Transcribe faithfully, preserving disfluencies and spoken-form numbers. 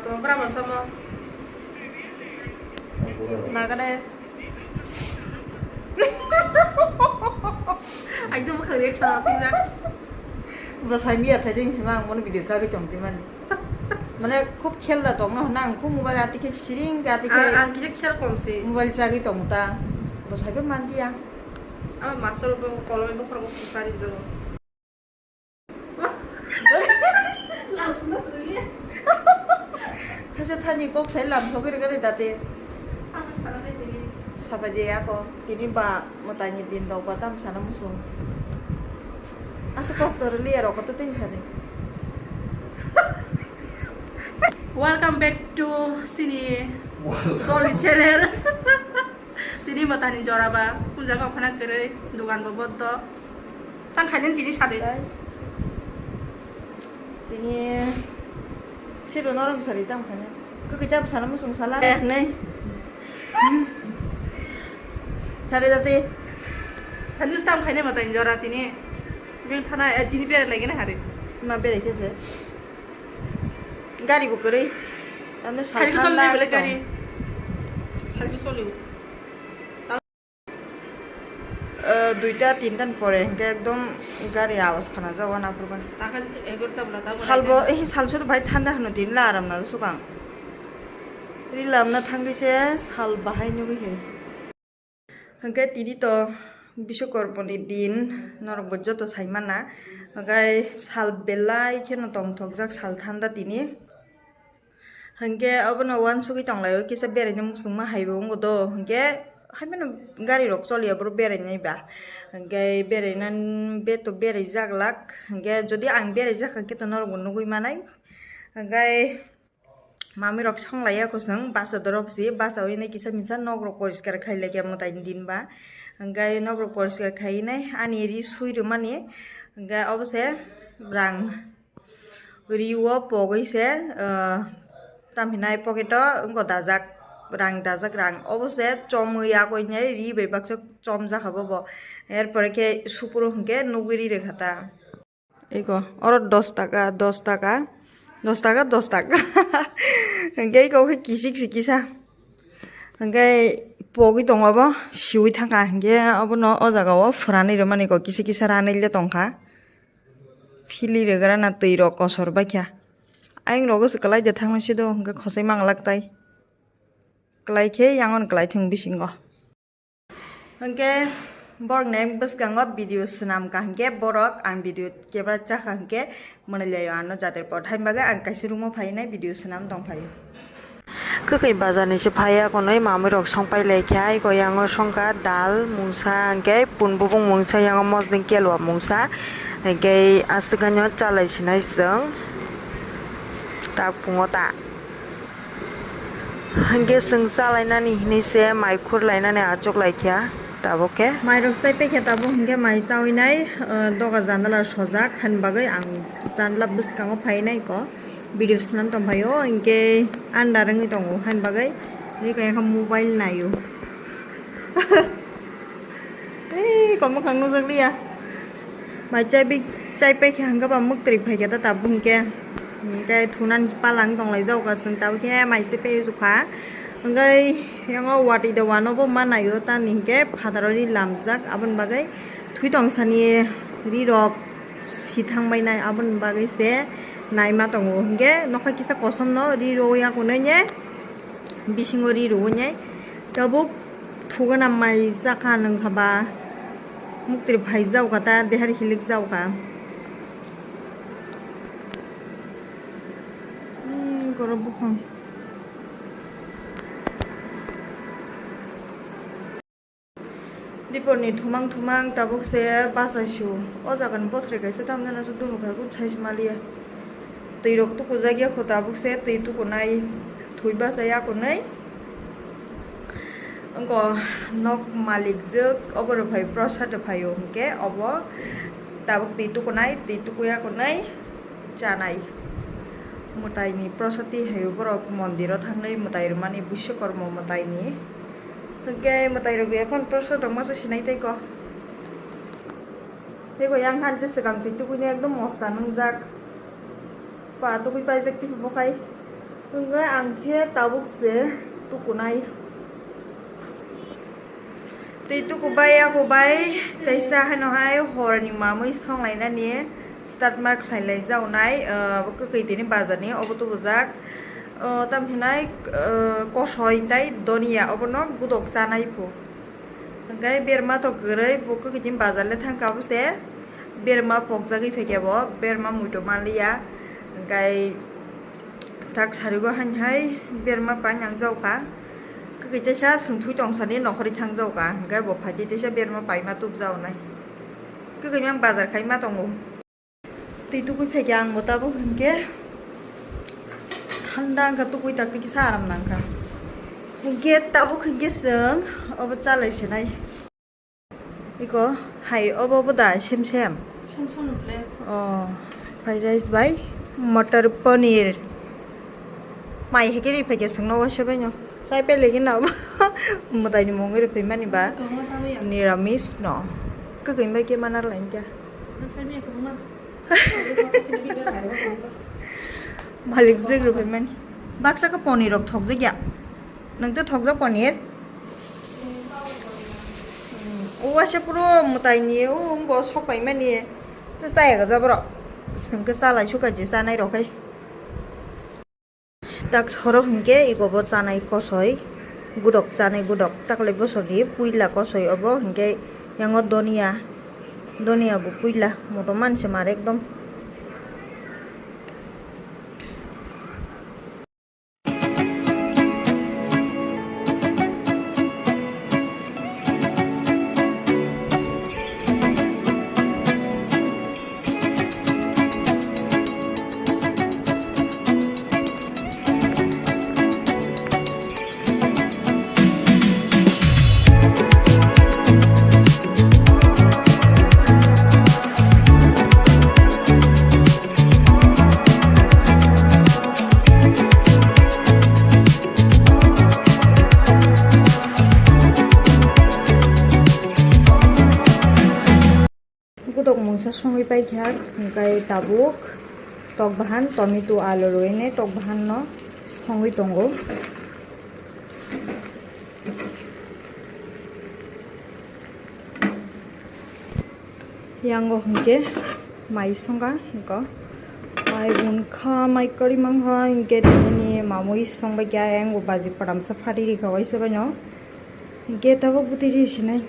Tong bra mansa mo. Nagade. Ekdom bwkhak reaction twijak. Bwsai miya thaijak sima ang bono video chagwi tong twi mani. Mane khub khel da tongno hwnna ang khub mobile ati khe siring ati khe. Ang kisa khel kom se. Mobile chagwi tong ta. Bwsai bo mantiya. Ang master bo kolom bo khorok bo sari jago. Kaisa thani kok sai lam sogwi rwgani dati. Sabai de ako tini ba mwtaini din rok ba tam sana musung. Asa kosto rwliya rok to tin sani. Welcome back to sini Dolly channel. Tini mwtaini jora ba kunjaga okhana kwrwi dugan bo bondo. Tang khainani tini sadi. Tini siru norom sari tam khaina. Kwkwi tam sana musung sala. Eh, nei. Sari dati. Sani tam khainai mwtaini jora tini. Beng thana, eh, tini berai lagi na hari. Ma berai khe se. Gari bo kwrwi. Tamne sari ko sal choli lai bele tong. Gari. Sari ko choli. Eh, duita tinta ni pore hinkhe ekdom gari awas khana jago na phuru ba. Takha egarota bwla ta. Salbo, eh, sal sudu bhai thanda hwno tin la aram na sukang. Ri lamna thangwi se sal bahai nugwi he. Hinkhe tini to Biswakormani din norok bo joto sai mana. Hinkhe sal belai kheno tongthokjak sal thanda tini. Hinkhe obono uansugwi tonglaio, kisa beraina muchungma haibo wngkha do, hinkhe haimano gari rok choliya borok berainai ba, hinkhe beraina beto beraijak lak, hinkhe jodi ang beraijak hinkhe to norokbo nugwi manai, hinkhe mamwi rok songlaiya kosong basa dorop si, basa hwnwi kisa misa nok rok poriskar khai laikha mwtai ni din ba, hinkhe nok rok poriskar khai nai ani ri sui rwmani, hinkhe obo se rang. Ri o pogwi se, ah, tam hinai pocket o wngkha dajak rang, dajak rang. Obo se chomwi yakwi hinai ri bai baksa chomjak kha bo bo. Er pore khe supuru hinkhe nugwi ri rwkha ta. Eko, oro dos taka, dos taka, dos taka, dos taka. Hinkhe eko khe kisik si kisa. Hinkhe pogwi tongo bo, siwi thangkha. Hinkhe obono o jaga o phwranwi rwmani kok kisa kisa ranwi le tongkha. Phili rwgra na twi rok kosor baikha. Ayang rogo se kwlai de thangma se do, hwnkhe khosai manglak tai. Kwlai khe yangon kwlai thwng bisingo. Hwnkhe borok ni bwskango video swnam ka hwnkhe borok ang video camera chakha hwnkhe mwnwi laio ano jater pot. Haini bagwi ang kaisa room o phainai video swnam tong phaio. Kwkhwi bazar ni se phaiya konwi mamwi rok song pai lai kha, ai ko yango songkha dal mungsa, hwnkhe pun bubung mungsa, yango mosdeng kelwa mungsa, hwnkhe aswk no chalai sinai chwng tak pungo ta. Hwnkhe chwng chalainani hinwi se mai khur lainani achuk lai kha tabuk khe. Mai rok chai pai kha tabuk, hwnkhe mai chawi nai, ah, doga jandala sojak, hani bagwi ang jandala bwskango phainai ko. Video swnam tong phaio, hinkhe andar wngwi tongo, haini bagwi tei kaya khe mobile naio. Tei kwmwkhang nukjakliya. Mai chai bai, chai paikha hwnkhe ba mwktwi phaikha ta tabuk hinkhe. Hinkhe thunani pala wng tonglaijak kha chwng tabuk khe mai chai pai wngkha. Hinkhe yango watwi da wano bo ma naio tamni hinkhe phataro ri lamjak aboni bagwi thwi tong sani ri rok. Si thangbai nai, aboni bagwi se naima tongo. Hinkhe nokha kisa kosom no ri rwya kunui ne bisingo ri rwui ne tabuk thugana mai chakha nungkha ba muktri phai jao kha ta dehar hilik jao kha. Hmm, goro buphang. Dipor ni thumang thumang tabuk se bachai su. O jaga ni bothre kaisa tamjani aswk dunu kha kun sai se maliya. Twi rok tukujak ya kho tabuk se twi tukunai thwi bachai ya kunui. Wngko nok malik jwk obo rok phai prosad rw phaio hinkhe obo tabuk twi tukunai twi tukuya kunui chanai. Mwtai ni prosad twi haio borok mondir o thangwi mwtai rwmani Biswakorma mwtai ni. Hwnkhe mwtai rok rw phano prosad rok masa sinai tei ko. Tei ko yang khan je swkang twi tukuini ekdom mosta nwngjak. Pa tukui paijak tei bo khai. Hwnkhe ang khe tabuk se tukunai. Tei tukubai yakubai teisa haino hai horni mamwi songlainani start ma khlai lai jaonai, ah, bo kwkwi tini bazar ni obo tubujak. Ah, tam hinai, ah, kosoi tei donia obono gudok chanai phu. Hwnkhe berma to kwrwi bo kwkwi tini bazar le thangkha obo se berma pokjagwi phaikhe bo berma muitu manliya. Hwnkhe tak sarigo haini hai berma pai nang jaokha. Kwkwi teisa sungthui tongsani nokhorwi thang jaokha. Hwnkhe bo phaitwi teisa berma paima tubjaonai. Kwkwi mang bazar khaima tongo. Twi tukui phaikhe ang bo tabuk hwnkhe thanda wngkha, tukui tak twi kisa aram nangkha. Hwnkhe tabuk hwnkhe chwng obo chalai sinai. Iko hai obo, obo da sem sem. Sem sem no ble. Oh, fried rice bai motor paneer. Mai hai khe ri phaikhe chwngno waisa baino. Chai pele gina mwtai ni mungwi rwphai mani ba. Kwbangma sabai ya. Niramis no. Kwkwi bai khe mana lain kya. Ang sabai ya kwbangma. Malik jek rwphai mani. Baksa khe paneer rok thokjak ya. Nwng tei thokjak paneer? O waisa puro mwtai ni o wngko sok pai mani. Se chaya gajak borok. Chwng khe chalai suka je chanai rok hai. Tak sorok hinkhe iko bo chanai kosoi, gudok chanai gudok, taklai bosorni puila kosoi obo, hinkhe yango donia, donia bo puila, motom manse mar ekdom. Gudok mungsa songwi paikha, hwnkhe tabuk tok bahan tomato alu rwini tok bahan no songwi tongo. Yango hwnkhe mai songkha hwnkhe mai bunkha mai kwrwi mankha hwnkhe tini mamui songbaikha, yango baji padamsa phatwi rikha waisa baino hwnkhe tabuk bwtwi ri sinai.